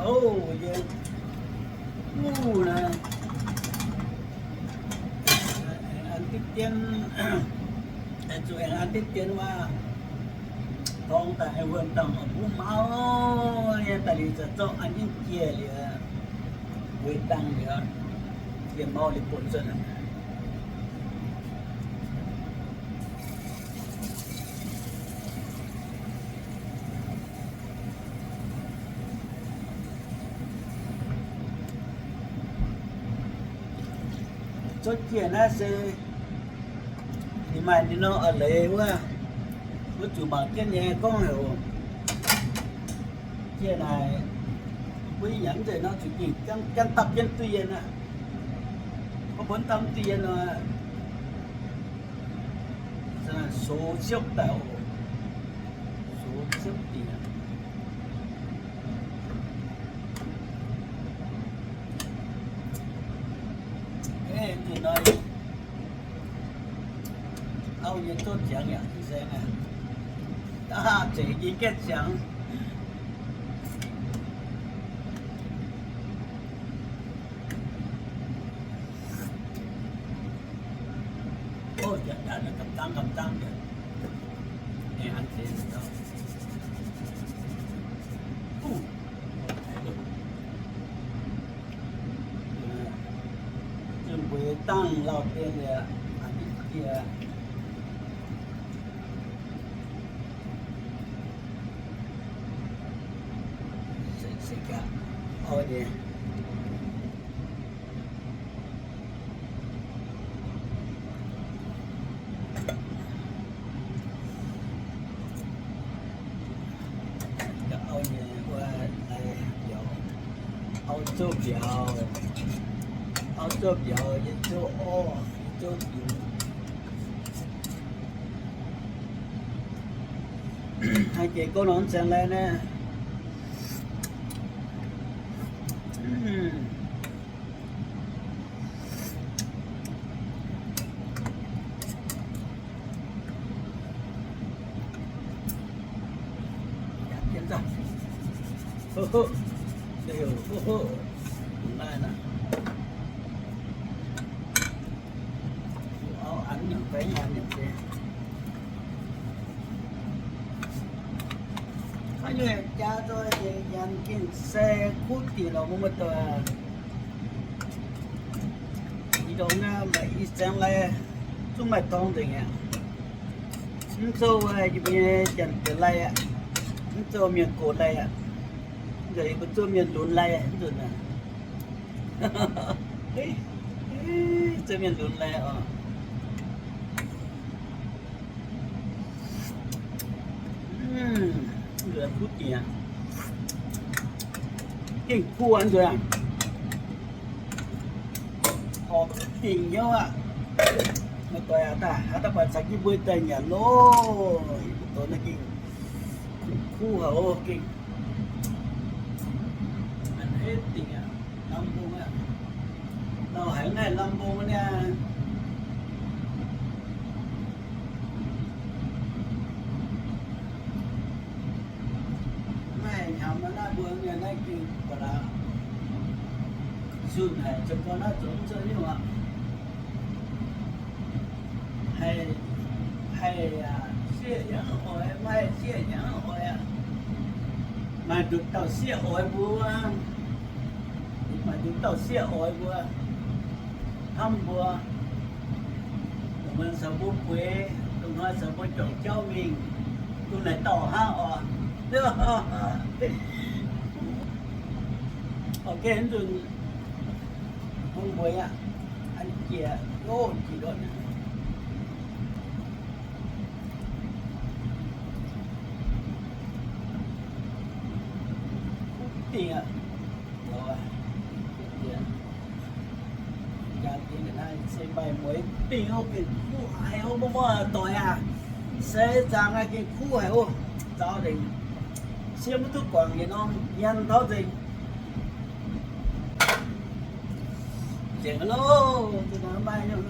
Ov, yie, wuov naaiv, an diqv dien, zuqc aengx an diqv dien wuov, dorng daaih aengx wuonh dangh mbuo mauv nyei daaih liuz, za'gengh zorqv an jienv jiex liuz, weic dangh liuz, yie mauv liuz bun zuqc. Zorqv jiex naaiv se ninh maaih ninh norm a'leiz wuov, mbuo zuqc mangc jienv nyei gorngv heuc. Jiex naaic, mbuo nyanc nzengc nor zuqc gengh janv dapv jienv duqv yien aqv. Mbuo mbuo dapv duqv yien nor, soux siepv daaih oc. Soux siepv dingc. Eix, nzunc nor auv nyei zouv ziangx yaac mv nzaeng aqv. Aav, zeiz yie gaengh ziangx. Ov, gamh dangv, gamh dangv, gamh dangv. Zunc mbuo dangh lauh dien liuz, aqc diqv jiex. Se, se gaax, ov nyei. Auv nyei wuov lai biaux, auv zouv biaux, auv zouv biaux, yie zouv orv, yie zouv biux. Haaix jiex gouv nor mv zaeng lai naaiv. Auv an nyungc, fai an nyungc se. Haaix nyungc jaa zoih nyanc gengh se kuv diuc lorqc, mbuo muoz-doic. Ih ndongc naaiv maaih ih zaeng lai zungv maaih dorng nzengc aqv. Mv zoux yie mbuo nyei Janx-Diex lai aqv. Mv zoux mienh gox lai aqv. Mv zoux yie mbuo zoux mienh lunx lai aqv. Mv zoux mienh lunx lai oc. Nzuonx kuv dingc, gengh kuv nzuonx, horpc dingc nyei aqv. Meih doic aac, daaih haaix dauh buatc caux jienv mbuo daaih nyanc loh. Yie mbuo doic naaiv gengh kuv haic oc, gengh a'hneiv dingc aqv. Lamh mbong aqv, lauh haic naaiv lamh mbong niaa. Mv haih hnyangx maiv naaiv mbuo mienh naaiv gengh ba'laqc zunh haic, zoux gorn naaiv zoux mv zunh nyungc aqv. Haih, haih sieqv hnyangx oix, mv haih sieqv hnyangx oix aqv. Maaih nduqc dauh sieqv oix mbuo, maaih nduqc dauh sieqv oix mbuo, hnamv mbuo, dongh muonz caux mbuo bueix, dongh hnoi caux mbuo juangc jauv mingh, dongh naaic dauh hnangv oc. Ok, nzunc bun mbuo aqv, an jiex, o, jiex ndortv naaic. Kuv dingc aqv. Jaa dingc naaiv se maaih mueiz dingc ov, gengh kuv haic ov, mbuo muoz-doic aac. Se zaangc aqv, gengh kuv haic ov. Zaux nzengc, siev mv duqv guangc yietc norm nyan tov nzengc. Nzengc loh, maaih nyungc,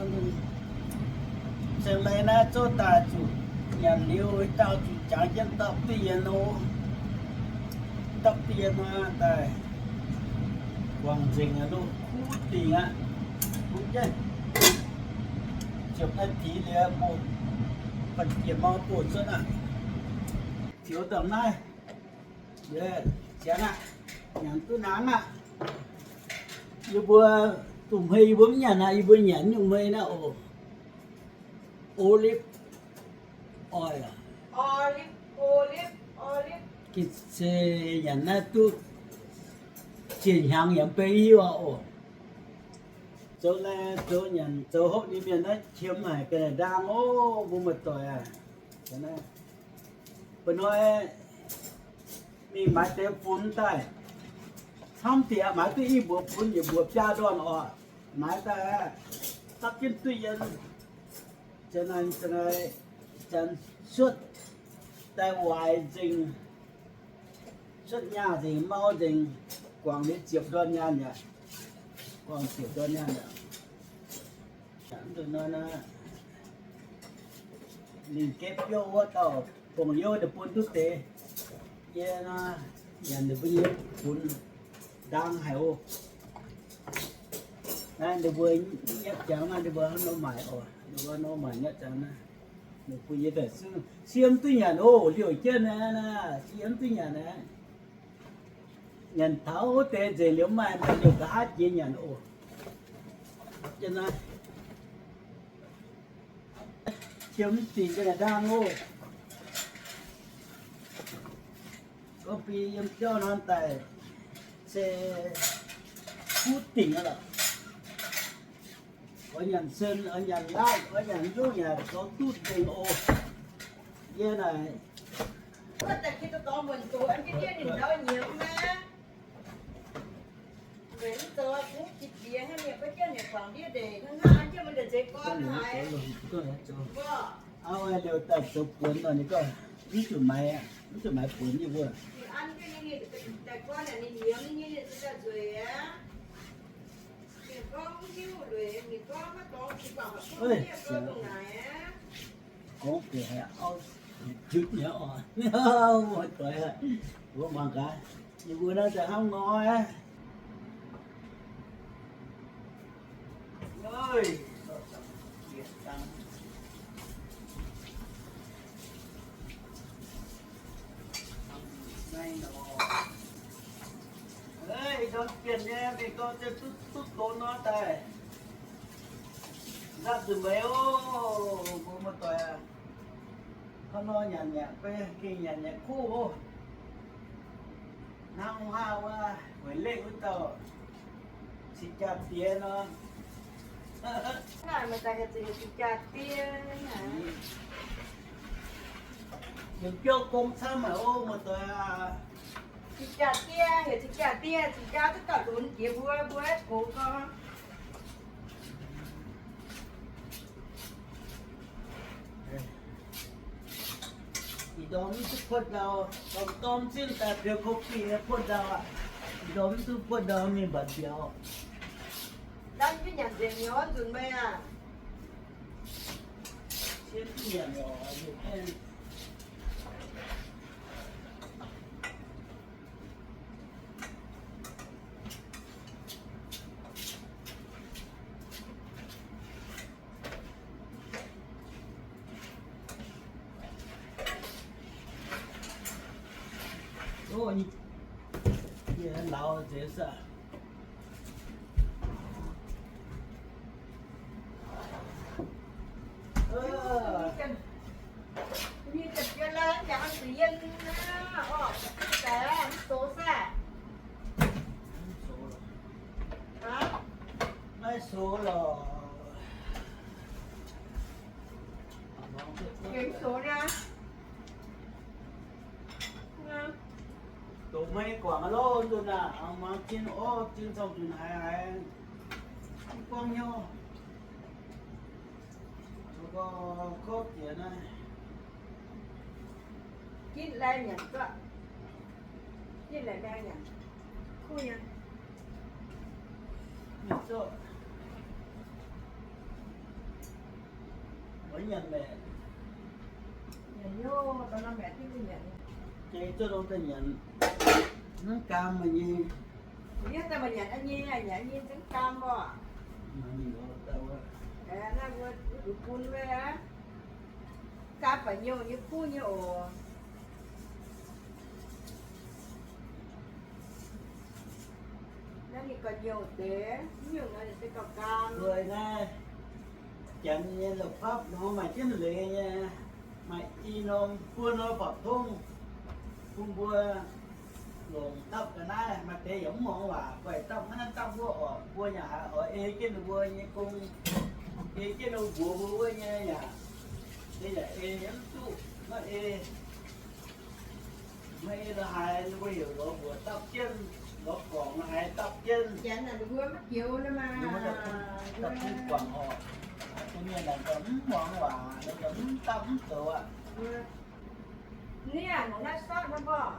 nzengc leiz naaiv zouv daaih zuqc nyanc liuz, dauh zuqc jangx jienv dapv duqv yie nor, dapv duqv yie nor daaih. Guangc nzengc aqv, loz-kuv dingc aqv. Ziepc naaiv dix liuz bun, banh jiex mau bun cuotv aqv. Ziux dangh naaiv, ziux aqv, nyanc duqv nangv aqv. Yie mbuo duqv hmei yie mbuo mv nyanc aqv, yie mbuo nyanc nyungc hmei naaiv oc. Olive oil. Gengh se nyanc naaiv duqv ziex hnyangx yaac mv bei hiuv aqv oc. Zoux lai zoux nyanc zoux hopv nyei mienh naaiv qiemx haic ga'naaiv ndaang oc, mbuo muoz-doic aac. Ba'hnoi mingh maaiz deix funx daaih, camv diqc maaiz duqv i mbuox funx yietc mbuox biaa ndorn oc. Maaiz daaih aqv, dapv jienv duqv yiem, janx, janx suotv daaih waaic nzengc, suotv nyaah nzengc, mau nzengc, guangc liuz ziepc ndorn nyaanh yaac, guangc ziepc ndorn nyaanh yaac. Mv deix nor, ninh gepv youh wuov dauh bongc youh ninh bun duqv deix. Yie nor, nyanc ninh mbuo nyei funx ndaang haic oc. Naaiv ninh mbuo nyatv jangx naaiv, ninh mbuo hnangv nor maaic oc. Ninh mbuo nor maaic nyatv jangx naaiv. Ninh bun yie daaih siemv duqv nyanc oc. Liouh jienv naaiv, siemv duqv nyanc naaiv. Nyanc taux wuov deix nzengc liuz maaih, maaih liouh nqa'haav jiex nyanc oc. Qiemx dingc ga'naaiv ndaang oc. Gorngv bun yie yiem jauv nor daaih se kuv dingc aqv lorqc. Oix nyanc sen, oix nyanc laatv, oix nyanc hnyouv yaac zoux duqv nzengc oc. Yie naaic Auv, liouh daaih zoux buonc nor, ninh gorngv, mv zuqc maaiz, mv zuqc maaiz buonc nyei wuov. Gorngv deix haiz auv jutv nyei oc. Muoz-doic, mbuo mangc gaax, yie mbuo naaiv daaih hnangv nor aqv. Ih ndorm bienh nyei mingh dorh jienv duqv, duqv gonx nor daaih. Nzapv nzunc meix oc, mbuo muoz-doic aac. Hnangv nor nyanc nyanc beiv gengh nyanc nyanc kuv oc. Hnangv haav wuov weic lekv wuov dauh cing-jaa-diex nor. Naaiv maaih daaih heuc cing-jaa-diex. Heuc biauv gong camv haic oc, muoz-doic aac. Cing-jaa-diex, heuc cing-jaa-diex, cing-jaa duqv gauh lunx jiex mbuo, mbuo gox gorngv. Ih ndorm mv duqv buonv ndau, dorn dorn zinh daaih biux ko bih nyei buonv ndau aqv. Ih ndorm mv duqv buonv ndau mingh mbatc mbiauz. Ndanv jienv nyanc nzengc nyei nzunc meih aac. Sienv duqv nyanc oc. Lauz nzengc saah. Maiv sox lorqc. Doqc maiv guangc lorqc, nzunc naaic, muangx jien orv jien zorng nzunc haiz haiz, mv gorngv hnyouv. Gorngv jiex naaiv, ginv lai nyanc duqv, ginv lai maeng nyanc, kuv nyei. Mienh zorqv, oix nyanc maengc, nyanc hnyouv, da'naaiv maengc ginv duqv nyanc. Jiex zorqv longx daaih nyanc, mv gaam meih nyei. Yie daaih maaih nyanc nyei, nyanc nyei zengv gaam oc. Naaiv mbuo bun wuov, gaam baac nyouh nyei kuv nyei oc. Naaiv ninh gauh nyouh deix, mv nyungc nor ninh se gauh gaam. Naaiv janx nyei la'fapv nor maaih jienv leiz nyei, maaih i norm buo norm faaux tongv bun mbuo longc dapv ga'naaiv. Maaih deix yaac mv muangx waac, guaih dapv naaiv dapv wuov oc. Mbuo yaac haiz oix ei jienv ninh mbuo nyei gong, ei jienv ninh mbuo mbuox mbuo wuov nyei yaac, ei yaac ei mv duqv, maiv ei. Maiv ei lorz haiz ninh mbuo heuc lorz mbuox dapv jienv, lorz guangc lorz haiz dapv jienv. Janx naaic ninh mbuo maiv joux nor maah. Ninh mbuo dapv guangc oc. Dongh mienh naaic gauh mv muangx waac, ninh gauh mv dapv mv zoux aqv. Niaa, naaiv sortv nor mborqv.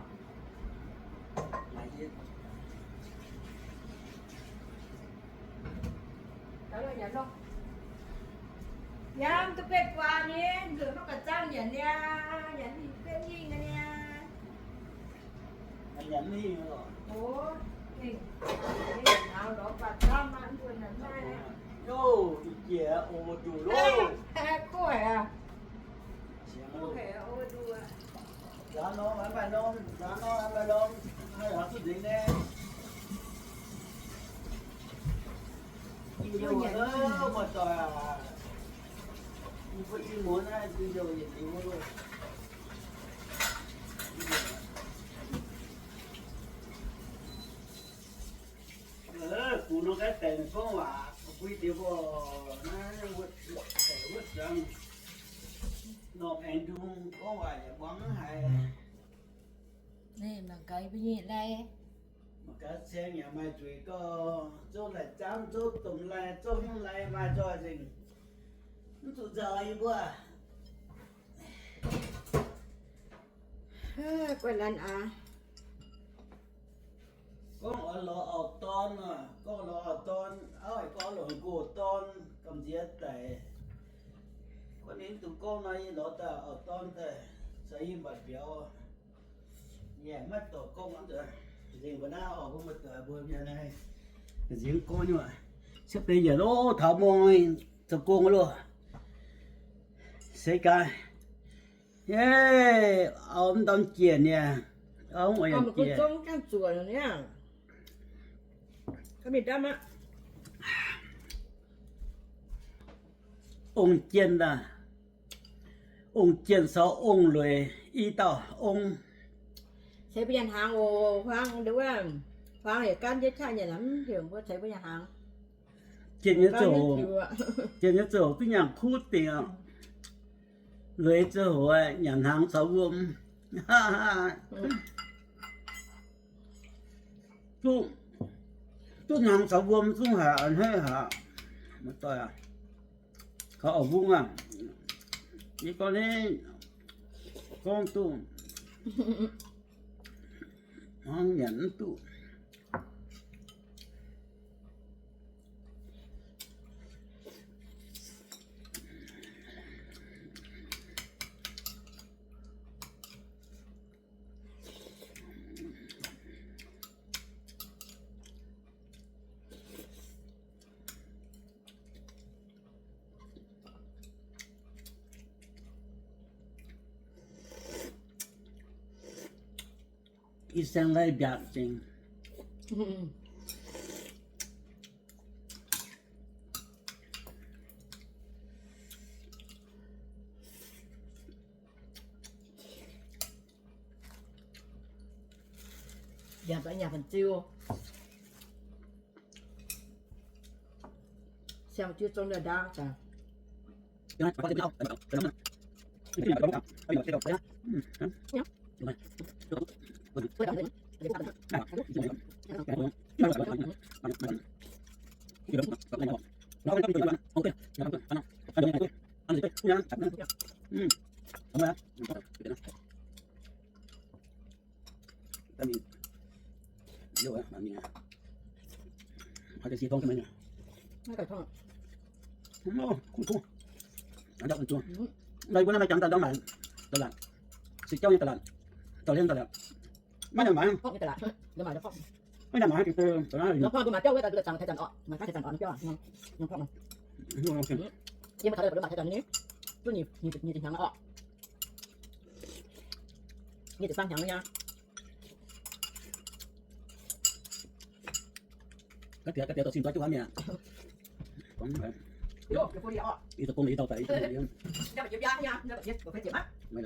Yaac duqv betv guaa nyei, nzuqc maiv ga'zanv nyanc niaa, nyanc ninh betv hingh niaa. Nyanc hingh oc. Yoh, ih jiex oc, duqv loh. Kuv haic aqv. Kuv haic oc, duqv. Nzaanx norm, maiv maaih norm, nzaanx norm, maiv maaih norm, haih lorz duqv nzengc nyei. Ih muonz, muoz-doic aac, yie mbuo ih muonz naaiv zinh nzouh yietc liuz wuov loh. Bungx nor gaeqv daic gorngv waac, bui diex mbuo naaiv wuov daic wuov zuangx, norm aengx ndung gorngv waac yaac muangx mv haiz. Mangc gaax mbuo nyei lai. Mangc gaax ceng yaac maaih nzueic gau, zouv lai zaamv, zouv domh lai, zouv hnyouv lai maaih zoih nzengc. Mv zuqc nzauh yie mbuo. Guai lan aqv. Gorngv oix lorz auv-dorn nor, gorngv lorz auv-dorn, auv gorngv lorz nqox dorn, gamh nziex daic. Gorngv ninh mv dungx gorngv nor, yie lorz daaih auv-dorn daaih, caux yie mbatc mbiauz. Yie maiv dorh gorngv nzengc mbuo naaiv oc, mbuo muoz-doic mbuo mienh naaiv, nziex gorngv nyei, ciepv deix yietc loh taux mong zoux gong loh. Se gaax, yie auv mv ndorm jienc nyei, auv mv oix yangh jienc. Ong-jienh aac, ong-jienh caux ong-lueic i dauh ong. Ceix mbuo nyanc hnaangx oc, huaang nduov, huaang yietc gaanv jiex qaqv nyanc, mv heuc mbuo ceix mbuo nyanc hnaangx. Jienh nyei ziangh hoc, jienh nyei ziangh hoc duqv nyaanh kuv dingc aqv. Lueic ziangh hoc nyanc hnaangx caux wuom. Duqv, duqv hnaangx caux wuom zungv haic, a'hneiv haic. Muoz-doic aac, kaux auv-mbung aac, yie gorngv ni, gorngv duqv, hnangv nyanc mv duqv. Ih saeng lai mbiaatc zengc. Yaac baac yaac baac ziu. Siang jiu zong ndau ndau daaih. Lai mbuo naaiv maaih jangx daaih ndau maaic, da'laatc, se jauv nyei da'laatc, zaux hlen da'laatc, maiv nyanc maaiz. Ga'diex, ga'diex dorh sin doix jienv wuov mienh. Ih dauh gong, ih dauh daic, ih dauh daic. Mv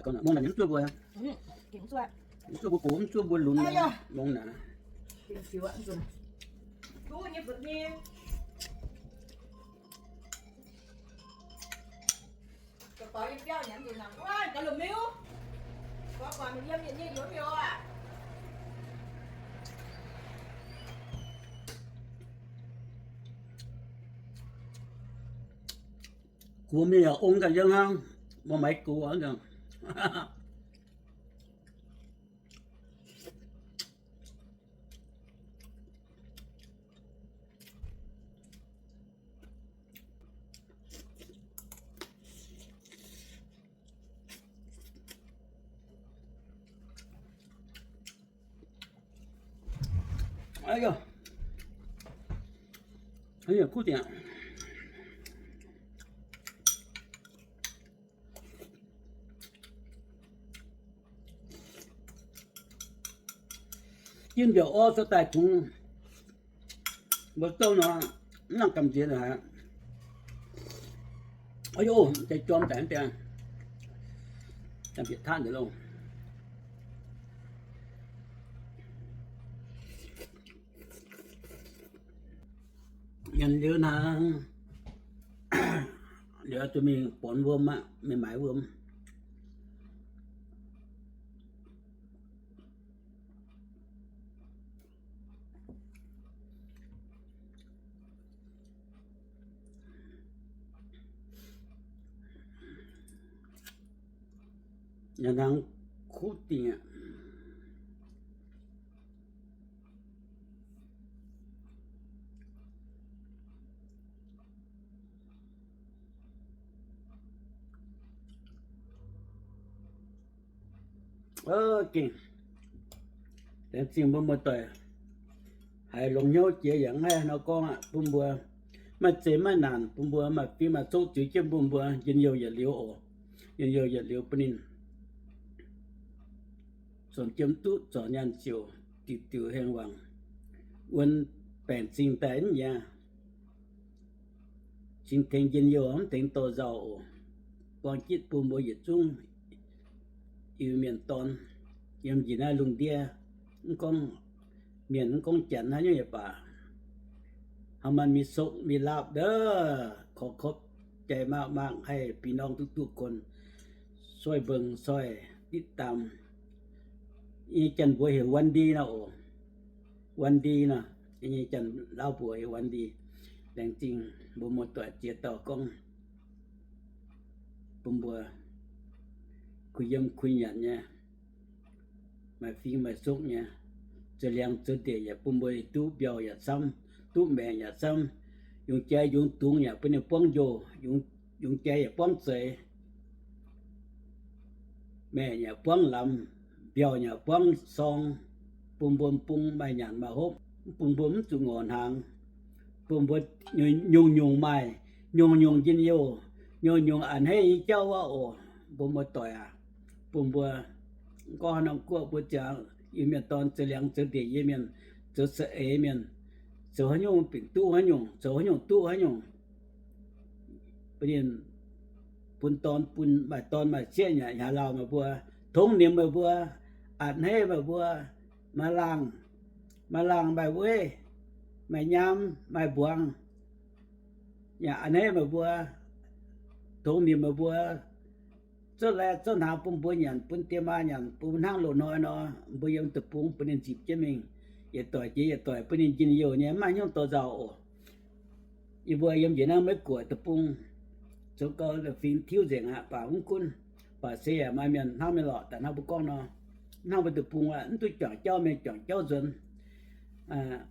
zuov mbuo, mv zuov mbuo lunx, mv zuov mbuo lunx, mv zuov mbuo lunx. Gox mingh yaac ong ganh yiem hnangv, maiv gox. Jin mbiauz orv cuotv daaih kungx mbuo zouv nor, mv nangc gamh nziex haic. Ov, jai jorm daic mv deix, bieqc taqv nzengc loh. Nyanc liuz naaic, liuz zuqc mingh bornz wuom aqv, mingh maaiz wuom. Yaac hnangv kuv dingc aqv. Gengh laengz zingh mbuo muoz-doic haiz longx hnyouv jiex yaac mv haih nor gorngv aqv. Bun mbuo maaih zeqc maaih naanc, bun mbuo maaih fingx maaih zouv ziux jienv bun mbuo njien-youh yietc liuz oc. Njien-youh yietc liuz bun ninh zornc jiem duqv zorc nyaanh ziouc diuc diuc hengx wangc, wuonx baengc zingh daaih mv nyaac. Cingx tengx njien-youh mv tengx dorh nzauh oc. Buang jitv bun mbuo yietc zungv Iu-Mienh dorn yiem njiec naaiv lungh ndiev, mv gorngv mienh mv gorngv janx haaix nyungc yaac baac, hnangv maaih mingh sokv mingh laapv ndov, korv-kopv jai maakv maakv haih bi norng duqv duqv gorn, soi mbeng soi ditv daam. Yie nyei janx-mbuox heuc Wendy nor oc. Wendy nor, yie nyei janx-lauv mbuox heuc Wendy. Laengz zingh mbuo muoz-doic ziex dauh gorngv bun mbuo kuh yiem kuh nyanc nyei, maaih fingx maaih zouv nyei, zoux liangx zoux ndeic yaac bun mbuo duqv mbiauh yaac camv, duqv maengc yaac camv, yungz jai yungz dungz yaac bun ninh buangv njoh, yungz jai yaac buangv zeix, maengc yaac buangv lamz, mbiauh yaac buangv sorng, bun mbuo bung maaih nyanc maaih hopv, bun mbuo mv zuqc ngorc hnaangx, bun mbuo nyungc-nyungc maaih, nyungc-nyungc njien-youh, nyungc-nyungc a'hneiv nyei jauv wuov oc. Mbuo muoz-doic aac, bun mbuo gorngv haaix norm guoqv mbuo ziangx Iu-Mienh dorn zoux liangx zoux ndeic, Iu-Mienh zoux za'eix mienh, zoux haaix nyungc bingx duqv haaix nyungc, zoux haaix nyungc duqv haaix nyungc. Bun ninh, bun dorn, bun maaih dorn maaih sieqv nyei, haaix lauh meih mbuo, tongx nimc meih mbuo, a'hneiv meih mbuo, maaih laangh, maaih laangh maaih weiv, maaih nyaam maaih mbuangz, yaac a'hneiv meih mbuo, tongx nimc meih mbuo, zorqv lai zorqv hnaangx bun mbuo nyanc, bun diex maa nyanc, bun hnangv loz-hnoi nor, mbuo yiem deic-bung bun ninh nzipc jienv mingh, yietc doic jiex yietc doic bun ninh njien-youh nyei, mv maaih haaix nyungc dorh nzauh oc. Yie mbuo yiem njiec naaiv Meiv-Guoqv deic-bung, zoux gau fingx tiuv nzengc aqv, baac mv gunv, baac se yaac maaih mienh hnamv mienh lorqc. Daaih hnangv mbuo gorngv nor, hnangv mbuo deic-bung aqv, mv duqv juangc jauv mienh juangc jauv nzuonx,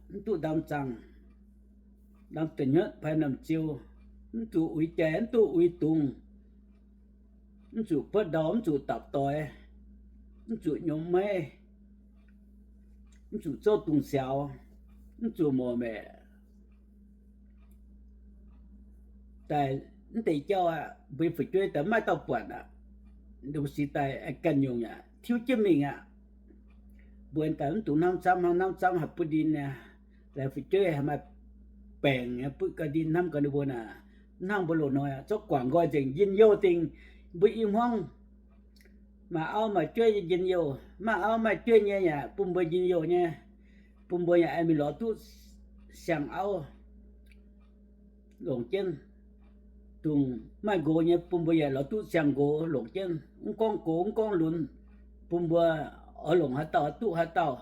mv duqv ndamv zaangh, ndamv da'nyuotv, pai namh ziou, mv zuqc uix jai, mv duqv uix dungz, mv zuqc buotv ndau, mv zuqc dapc doix, mv zuqc nyouz maiv, mv zuqc zouv dungz siaaux, mv zuqc moc maeqc. Daaih mv deix jauv aqv, mbuo fu'jueiv daaih maiv dauh buatc aqv. Ndongc sic daaih ganh nyungc aqv, tiuv jienv mingh aqv. Mbuo daaih mv dungx hnamv camv, hnamv camv haih butv ndin aqv. Laengz fu'jueiv haih maaih baengc butv ga'ndin hnamv ga'ndin mbuo naaic. Hnangv mbuo loz-hnoi aqv, zorqv guangc nqoi nzengc, njien-youh dingc. Mbuo i hmuangv maaih auv maaih jueiv nyei njien-youh, maaih auv maaih jueiv nyei yaac bun mbuo njien-youh nyei, bun mbuo yaac aengx mingh lorz duqv siang-auv longc jienv. Dongh maaih nqox nyei bun mbuo yaac lorz duqv siang-nqox longc jienv. Mv gorngv gox mv gorngv lunx, bun mbuo oix longc haaix dauh duqv haaix dauh,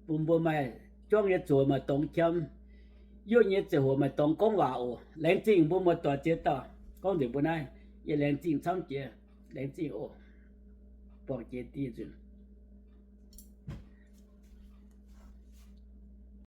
bun mbuo maaih juangv nyei zoqc maaih dorngx qiemx, yotv nyei ziangh hoc maaih dorngx gorngv waac oc. Laengz zingh mbuo muoz-doic ziex dauh gorngv nzengc mbuo naaiv. Yie laengz zingh camv jiex, laengz zingh oc. Buangh jiex diuh nzunc.